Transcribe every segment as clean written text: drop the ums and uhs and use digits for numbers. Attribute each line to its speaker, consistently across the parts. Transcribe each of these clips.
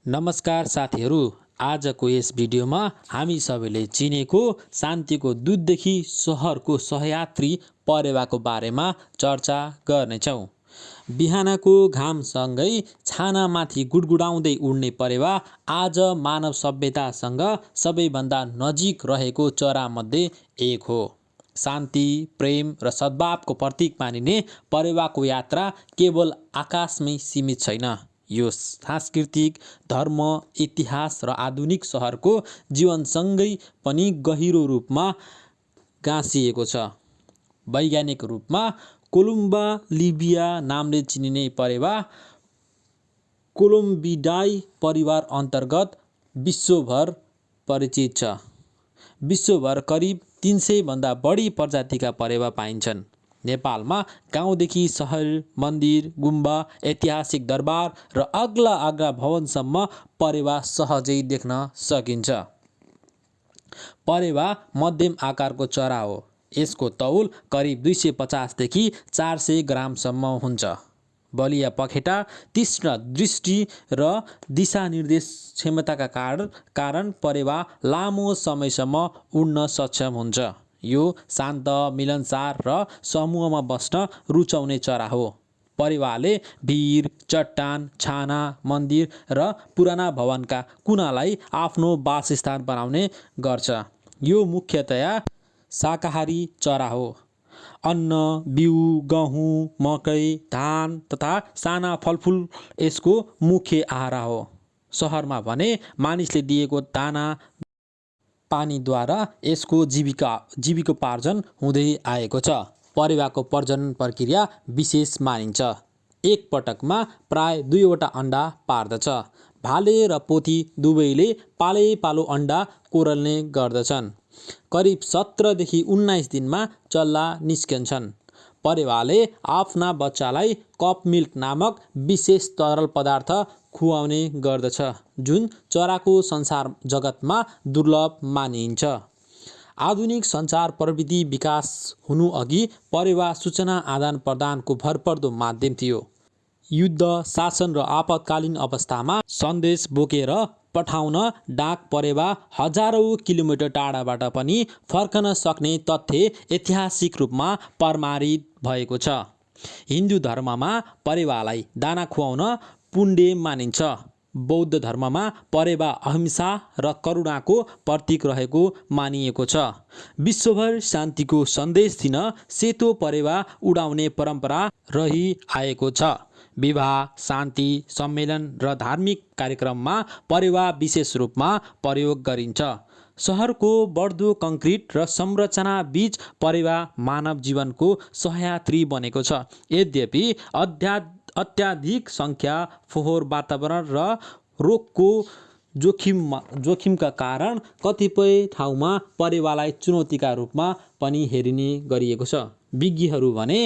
Speaker 1: नमस्कार साथीहरू, आजको यस भिडियोमा हामी सबैले चिनेको शान्तिको दूतदेखि सहरको सहयात्री परेवाको बारेमा चर्चा गर्नेछौँ। बिहानको घामसँगै छानामाथि गुडगुडाउँदै उड्ने परेवा आज मानव सभ्यतासँग सबैभन्दा नजिक रहेको चरामध्ये एक हो। शान्ति, प्रेम र सद्भावको प्रतीक मानिने परेवाको यात्रा केवल आकाशमै सीमित छैन। यो सांस्कृतिक, धर्म, इतिहास र आधुनिक सहरको जीवनसँगै पनि गहिरो रूपमा गाँसिएको छ। वैज्ञानिक रूपमा कोलुम्बा लिबिया नामले चिनिने परेवा कोलम्बिडाई परिवार अन्तर्गत विश्वभर परिचित छ। विश्वभर करिब 300 भन्दा बढी प्रजातिका परेवा पाइन्छन्। नेपालमा गाउँदेखि सहर, मन्दिर, गुम्बा, ऐतिहासिक दरबार र अग्ला भवनसम्म परेवा सहजै देख्न सकिन्छ। परेवा मध्यम आकारको चरा हो। यसको तौल करिब 250 देखि 400 ग्रामसम्म हुन्छ। बलिया पखेटा, तीक्ष्ण दृष्टि र दिशानिर्देश क्षमताका कारण परेवा लामो समयसम्म उड्न सक्षम हुन्छ। यो शान्त, मिलनसार र समूहमा बस्न रुचाउने चरा हो। परेवाले भिर, चट्टान, छाना, मन्दिर र पुराना भवनका कुनालाई आफ्नो वासस्थान बनाउने गर्छ। यो मुख्यतया शाकाहारी चरा हो। अन्न, बिउ, गहुँ, मकै, धान तथा साना फलफुल यसको मुख्य आहार हो। सहरमा भने मानिसले दिएको दाना पानीद्वारा यसको जीविकोपार्जन हुँदै आएको छ। परेवाको प्रजनन प्रक्रिया विशेष मानिन्छ। एक पटकमा प्राय 2वटा अण्डा पार्दछ। भाले र पोथी दुवैले पालैपालो अण्डा कोर्ने गर्दछन्। करिब 17 देखि 19 दिनमा चल्ला निस्कन्छन्। परेवाले आफ्ना बच्चालाई कप मिल्क नामक विशेष तरल पदार्थ खुवाउने गर्दछ, जुन चराको संसार जगतमा दुर्लभ मानिन्छ। आधुनिक सञ्चार प्रविधि विकास हुनुअघि परेवा सूचना आदान प्रदानको भरपर्दो माध्यम थियो। युद्ध, शासन र आपतकालीन अवस्थामा सन्देश बोकेर पठाउन डाक परेवा हजारौँ किलोमिटर टाढाबाट पनि फर्कन सक्ने तथ्य ऐतिहासिक रूपमा प्रमाणित भएको छ। हिन्दू धर्ममा परेवालाई दाना खुवाउन पुण्य मानिन्छ। बौद्ध धर्ममा परेवा अहिंसा र करुणाको प्रतीक रहेको मानिएको छ। विश्वभर शान्तिको सन्देश दिन सेतो परेवा उडाउने परम्परा रहिआएको छ। विवाह, शान्ति, सम्मेलन र धार्मिक कार्यक्रममा परेवा विशेष रूपमा प्रयोग गरिन्छ। सहरको बढ्दो कङ्क्रिट र संरचना बीच परेवा मानव जीवनको सहयात्री बनेको छ। यद्यपि अत्याधिक सङ्ख्या, फोहोर, वातावरण र रोगको जोखिमका कारण कतिपय ठाउँमा परेवालाई चुनौतीका रूपमा पनि हेरिने गरिएको छ। विज्ञहरू भने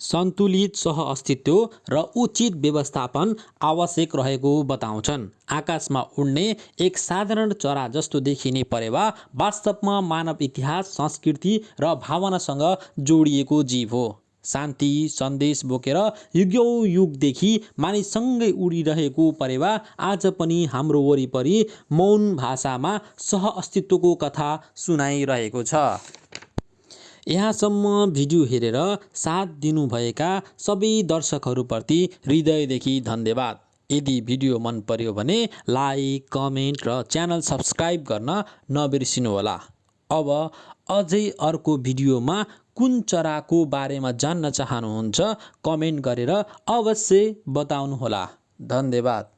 Speaker 1: सन्तुलित सहअस्तित्व र उचित व्यवस्थापन आवश्यक रहेको बताउँछन्। आकाशमा उड्ने एक साधारण चरा जस्तो देखिने परेवा वास्तवमा मानव इतिहास, संस्कृति र भावनासँग जोडिएको जीव हो। शान्ति सन्देश बोकेर युगौँ युगदेखि मानिससँगै उडिरहेको परेवा आज पनि हाम्रो वरिपरि मौन भाषामा सहअस्तित्वको कथा सुनाइरहेको छ। यहाँसम्म भिडियो हेरेर साथ दिनुभएका सबै दर्शकहरूप्रति हृदयदेखि धन्यवाद। यदि भिडियो मन पर्यो भने लाइक, कमेन्ट र च्यानल सब्स्क्राइब गर्न नबिर्सिनुहोला। अब अझै अर्को भिडियोमा कुन चराको बारेमा जान्न चाहनुहुन्छ कमेन्ट गरेर अवश्य बताउनुहोला। धन्यवाद।